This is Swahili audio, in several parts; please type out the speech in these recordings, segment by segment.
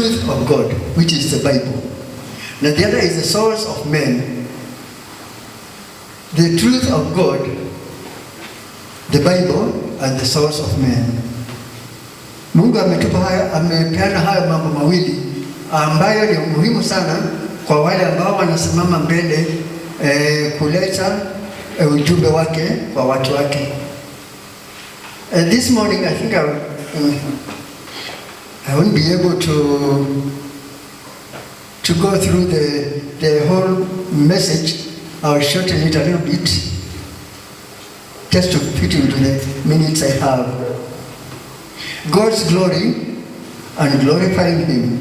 Truth of God, which is the Bible. Now the other is the source of men. The truth of God, the Bible, and the source of men. Mungu ametupa haya, amepeana hayo mambo mawili ambayo ni muhimu sana kwa wale ambao wanasimama mbele kuleta ujumbe wake kwa watu wake. This morning I think I won't be able to go through the whole message. I'll shorten it a little bit just to fit into the minutes I have. God's glory and glorifying Him.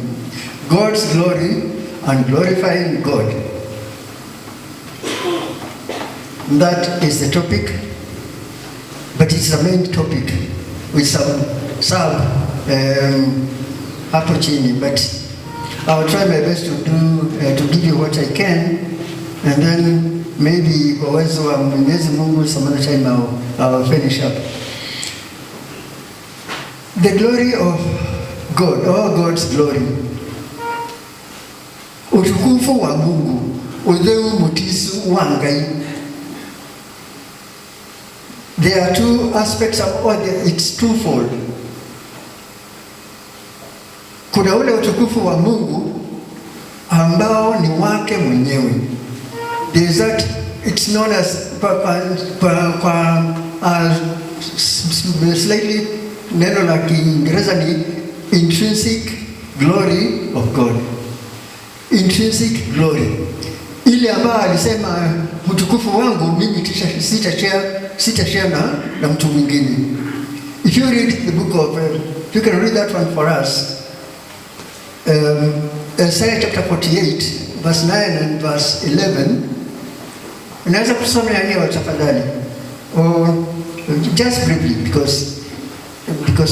God's glory and glorifying God. That is the topic, but it's the main topic with some sub hapo chini, but I will try my best to give you what I can, and then maybe kwa uwezo wa Mwenyezi Mungu some other time I'll finish up. The glory of God, oh God's glory. Utukufu wa Mungu, utheu mutisu wa Ngai. There are two aspects of, or it's twofold. Kuna ule utukufu wa Mungu ambao ni wake mwenyewe. There is that, it's known as kwa slightly neno la Kiingereza ni intrinsic glory of God. Intrinsic glory. Ile ambayo alisema utukufu wangu mimi sitashare na mtu mwingine. If you read the book of, if you can read that one for us. Isaiah chapter 48 verse 9 and verse 11. Unaweza kusoma hiyo tafadhali? Or just briefly because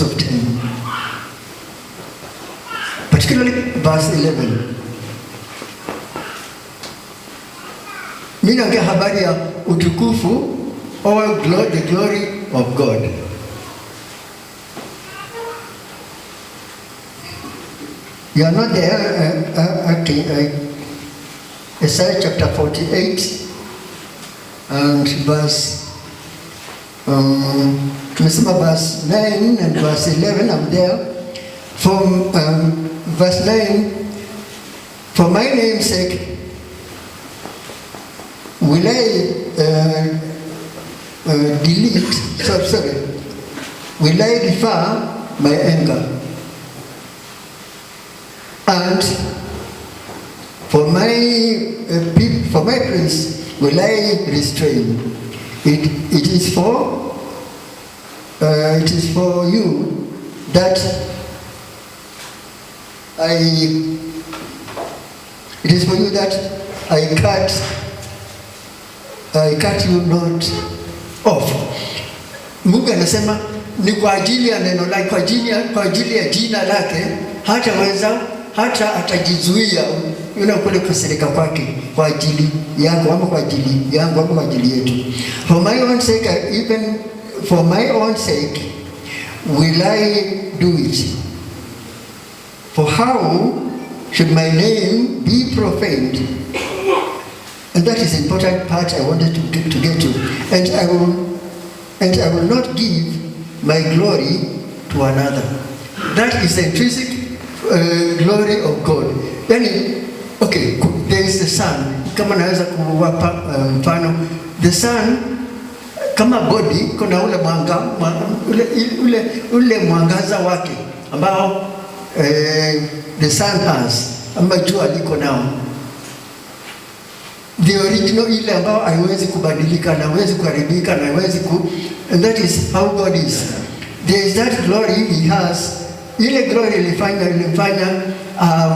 of time. Particularly verse 11. Mimi naongea habari ya utukufu or the glory of God. You are not there, okay, Isaiah chapter 48 and verse, tumesema verse 9 and verse 11, I'm there. From verse 9, for my name's sake will I delete, sorry, sorry, will I defer my anger, and for my praise will I restrain. It is for you that I, it is for you that I cut you not off. Mungu anasema ni kwa ajili ya neno lake, kwa ajili ya jina lake, hataweza, hata atajizuia yule kule kasirika kwake kwa ajili yangu ama kwa ajili yangu ama kwa ajili yetu. For my own sake, even for my own sake will I do it. For how should my name be profaned? And that is the important part I wanted to get to. And I will not give my glory to another. That is the intrinsic glory of God. Yani, okay, there is the sun. Kama naweza kuwapa mfano, the sun kama body kuna ule mwanga, ule mwangaza wake ambao the sun has, ama jua liko nao. The original ile ambao haiwezi kubadilika na haiwezi kuharibika na haiwezi ku, and that is how God is. There is that glory he has. Ile glory ilimfanya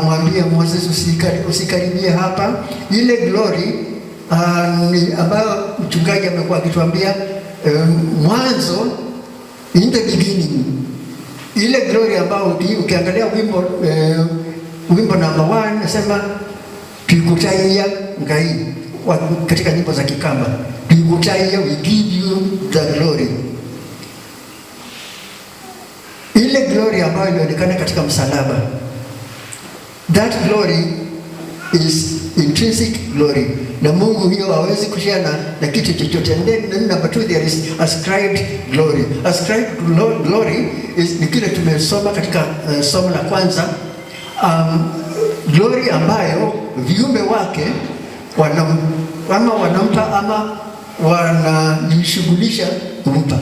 mwambie Moses usikaribie hapa. Ile glory ni ambayo mchungaji amekuwa akituambia mwanzo, in the beginning. Ile glory ambayo ukiangalia wimbo number 1 nasema tuikutaia Ngai katika nyimbo za Kikamba, tuikutaia, we give you the glory. Ile glory ambayo ilionekana katika msalaba, That glory is intrinsic glory, na Mungu hiyo hawezi kushare na kitu chochote. And then number two, there is ascribed glory. Ascribed glory is ni kile tumesoma katika somo la kwanza, glory ambayo viumbe wake ama wanampa ama wanajishughulisha kumpa.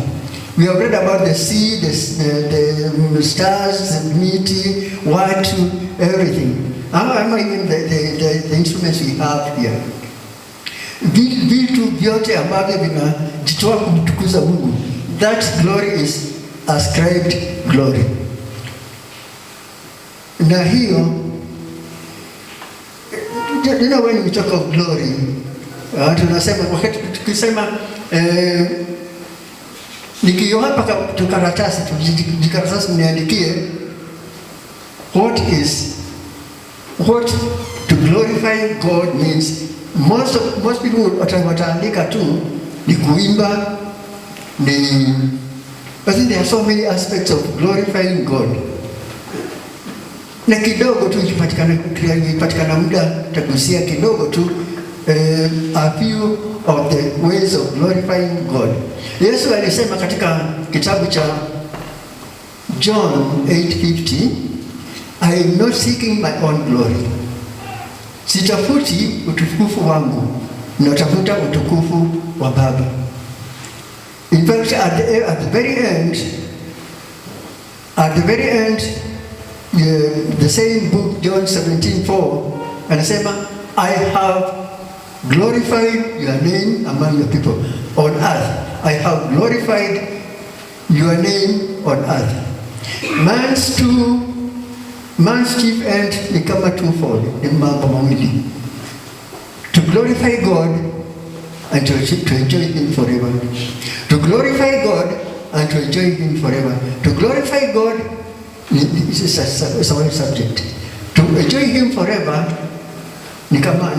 We have read about the sea, the stars, the miti, watu, everything. Ama even the instruments we have here. Vitu vyote ambavyo vinajitoa kumtukuza Mungu. That glory is ascribed glory. Na hiyo, when we talk of glory, tunasema wakati tukisema nikiwapa tukaratasi jikaratasi mniandikie what to glorify God means, most people wataandika tu ni kuimba ni, but then there are so many aspects of glorifying God. Na kidogo tu ikipatikana muda tagusia kidogo tu a few of the ways of glorifying God. Yesu alisema katika kitabu cha John 8:50, "I am not seeking my own glory." Sitafuti utukufu wangu, natafuta utukufu wa Baba. In fact, at the very end, the same book, John 17:4, anasema, "I have glorified your name among your people on earth. I have glorified your name on earth." Man's chief end ni kama twofold, ni mambo mawili. To glorify God and to enjoy Him forever. To glorify God and to enjoy Him forever. To glorify God is a one subject. To enjoy Him forever ni kama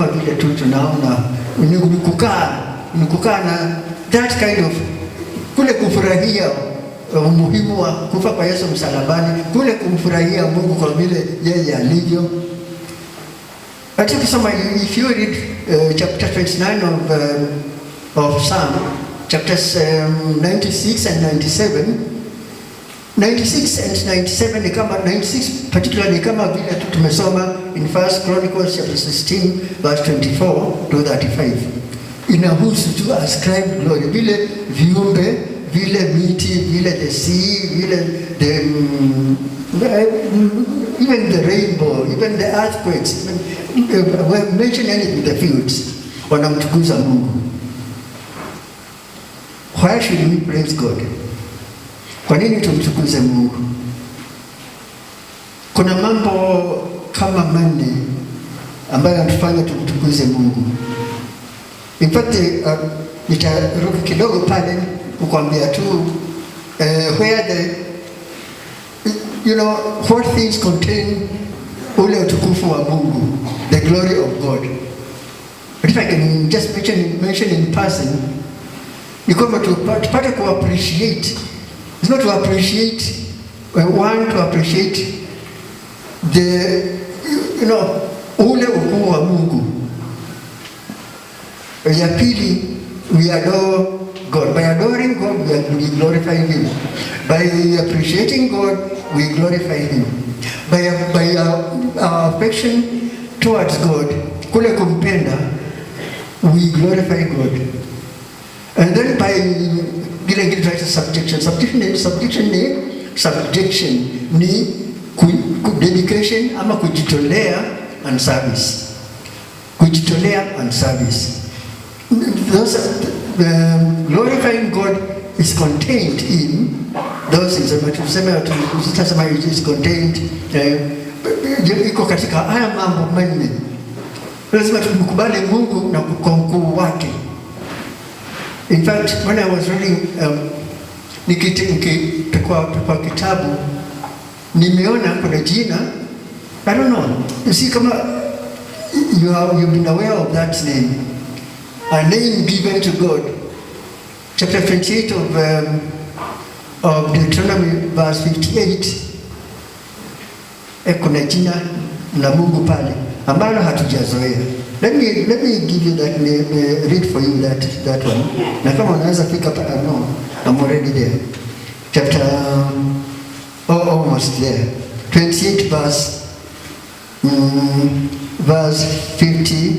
vile tu tunaona ni kukaa na that kind of kule kufurahia umuhimu wa kufa kwa Yesu msalabani, kule kumfurahia Mungu kwa vile yeye alivyo. Hata ukisoma, if you read chapter 29 of Psalm, chapters 96 and 97, 96 and 97 ni kama, 96 particularly ni kama vile tu tumesoma in First Chronicles chapter 16 verse 24 to 35. Inahusu tu ascribed glory, vile viumbe, vile miti, vile the sea, vile even the rainbow, even the earthquakes, even, mention anything, the fields, wanamtukuza Mungu. Why should we praise God? Kwa nini tumtukuze Mungu? Kuna mambo kama manne ambayo yanatufanya tumtukuze Mungu. In fact, nitaruka kidogo pale kukwambia tu where the you know what things contain ule utukufu wa Mungu, the glory of God. But if I can just mention in passing, ni kwamba tupate ku appreciate. It's not to appreciate, we want to appreciate the you know ule ukuu wa Mungu. Ya pili, we adore God. By adoring God, we glorify Him. By appreciating God, we glorify Him. By our affection towards God, kule kumpenda, we glorify God. And then by ile ingine tunaita subjection. Subjection ni dedication ama kujitolea and service. Kujitolea and service. Glorifying God is contained in those things. Tuseme, tutasema it is contained, iko katika haya mambo manne. Lazima tumkubali Mungu na kwa ukuu wake. In fact, when I was reading nikipekua kitabu nimeona kuna jina, I don't know, you see kama you've been aware of that name, a name given to God. Chapter 28 of Deuteronomy, verse 58. Kuna jina la Mungu pale ambalo hatujazoea. Let me give you that, read for you that one. Na kama unaweza fika pa, no, I'm already there. Chapter, oh, almost there. 28 verse 50,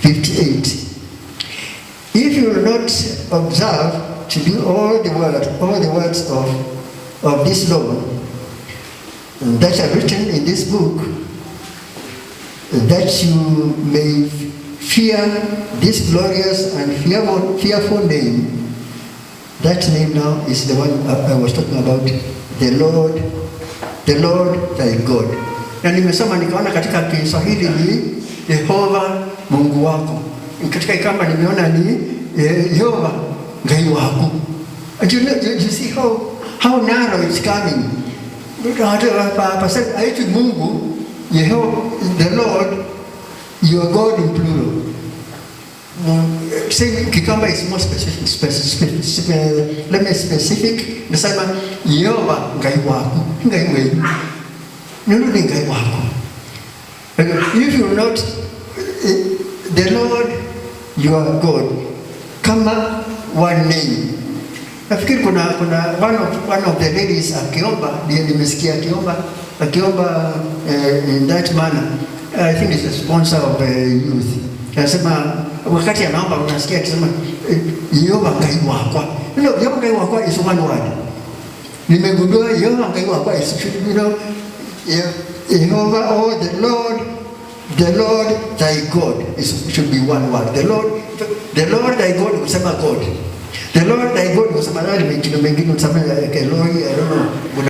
58. "If you will not observe to do all the words of this law that are written in this book, that you may fear this glorious and fearful name." That name now is the one I was talking about, the Lord thy God. Na nimesoma nikaona katika Kiswahili ni Yehova Mungu wako. Katika Ikamba nimeona ni Yehova Ngai wako. And you see how narrow it's coming. Hata haitwi Mungu, Yehova, the Lord, your God in plural. Say Kikamba is more specific, let me specific, nasema Yehova Ngai waku, Ngai wenu. Neno ni Ngai wako. If you not, the Lord your God, kama one name. Nafikiri kuna one of the ladies akiomba, ndiye nimesikia akiomba in that manner. I think it's a sponsor of youth. Anasema wakati anaomba unasikia akisema Yehova Ngai wakwa. Yehova Ngai wakwa is one word. Nimegundua Yehova Ngai wakwa is Jehovah or the Lord thy God should be one word. The Lord thy God kusema God. The Lord thy God kusema nani mengine mengine kusema Eloi, I don't know.